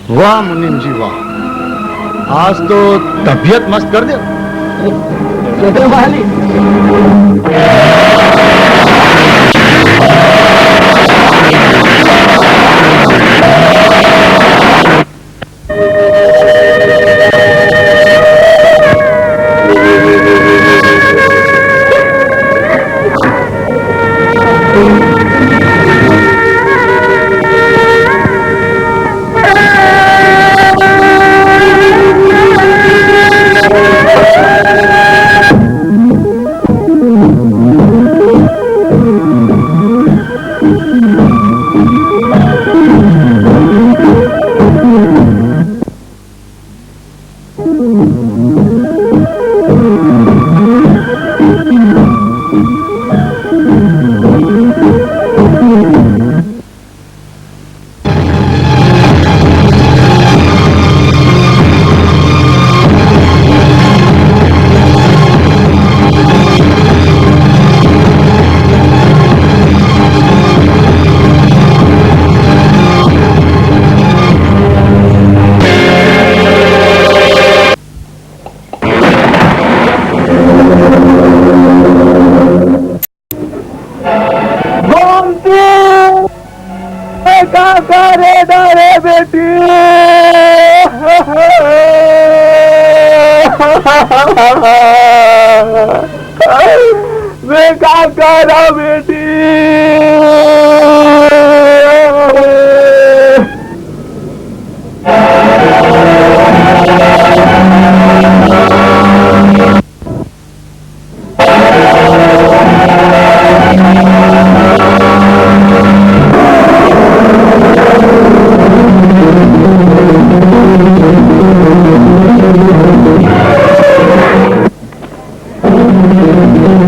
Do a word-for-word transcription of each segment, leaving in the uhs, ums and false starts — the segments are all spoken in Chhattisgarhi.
वाह मुनीम जी, वाह। आज तो तबीयत मस्त कर दे। गोमती! ए, का करे डरे बेटी? मैं का करा बेटी?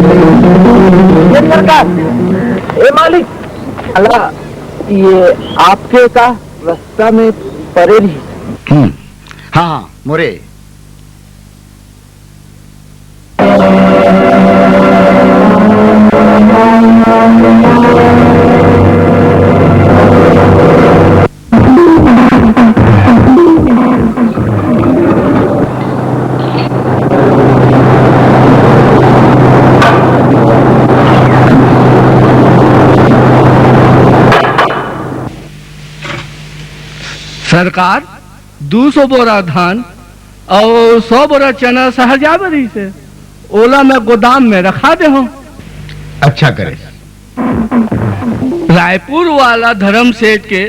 ए सरकार, ए मालिक, अला, ये आपके का रास्ता में परे रही। हम्म, हाँ, हाँ, मोरे। सरकार, दू सौ बोरा धान अउ सौ बोरा चना सहर जाबे रहिसे, ओला मैं गोदाम में रखा दे हूँ। अच्छा करे। रायपुर वाला धर्म सेठ के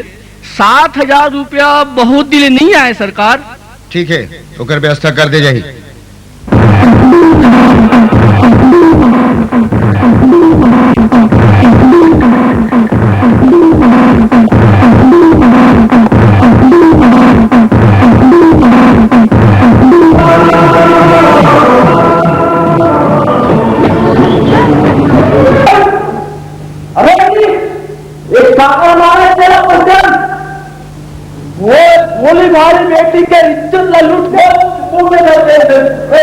सात हजार रुपया बहुत दिन ले नहीं आए सरकार। ठीक है, ओकर व्यवस्था कर दे जाही। अरे, ये काका मारा तेरा पंचन। वो भोली भाली बेटी के इज्जत ला लूट के मुंह में धर दे दे। ए,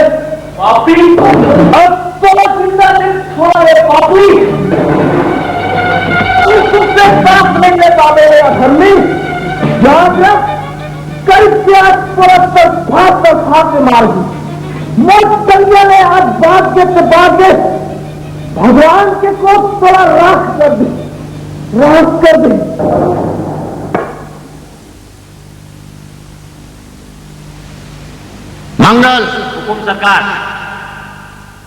पापी, अब तो जिंदा नहीं छोड़ा रे पापी। तू तुझसे सांस नहीं ले पावे रे अधर्मी। याद रख, कल से आज परत पर भात पर भात में मार दी। मौत कन्या ने आज बात के तो बात दे। भगवान के कोप तोला राख कर दे, राख कर दे। मंगल। हुकुम सरकार।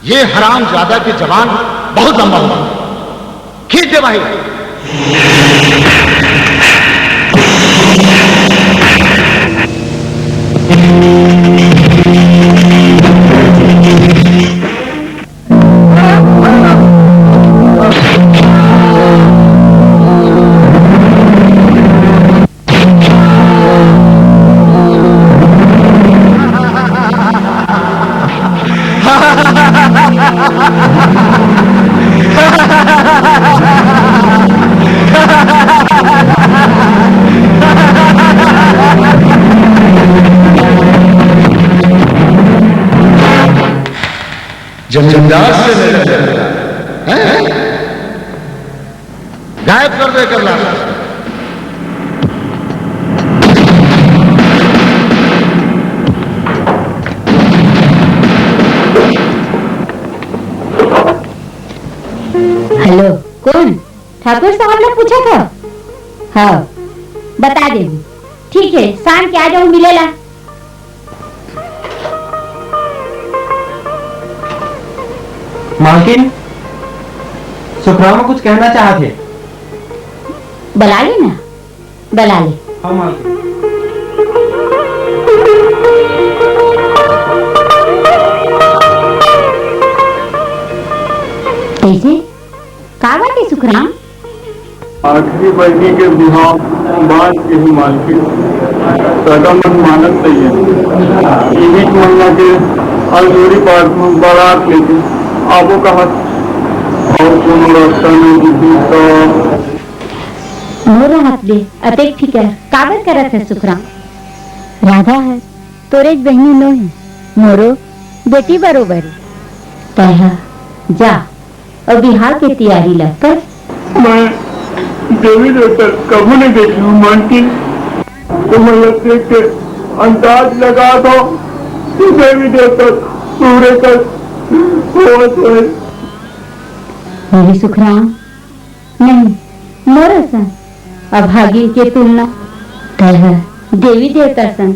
ये हरामजादा की जबान बहुत लंबा हुआ। खींच दे भाई। जमींदार से मिले, हैं? गायब कर दे कर लाश। हेलो, कौन? ठाकुर साहब ने पूछा था? हाँ, बता देंगे। ठीक है, शाम के आ जाओ, मिलेला। मालकिन, सुखराम कुछ कहना चाहत हे। बला ले ना, बला ले। हाँ, मालकिन। कैसे? का बात हे सुखराम? आखिरी बहिनी के बिहाव बांच के ही मालकिन, सगा मन मानत नइये। इही महीना के अंजोरी पाठ में बारात लेके आबो कहत, अउ कोनो रास्ता नइ दिखी त। मोर हाथ दे, अतेक फिकर काबर करत हे सुखराम? राधा हे, तोरेच बहिनी नोहे, मोरो बेटी बरोबर। तैं हा जा, अउ बिहाव के तियारी ल कर। मैं देवी देवता कभू नइ देखे हंव मालकिन, तुमन ल देख के अंदाज लगा दो कि देवी देवता सूर्य कस होवत होय। नहीं सुखराम, नहीं, मोर असन अभागिन के तुलना तैं ह देवी देवता सन।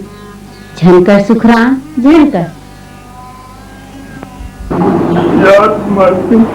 झन कर सुखराम, झन कर। यार मालकिन,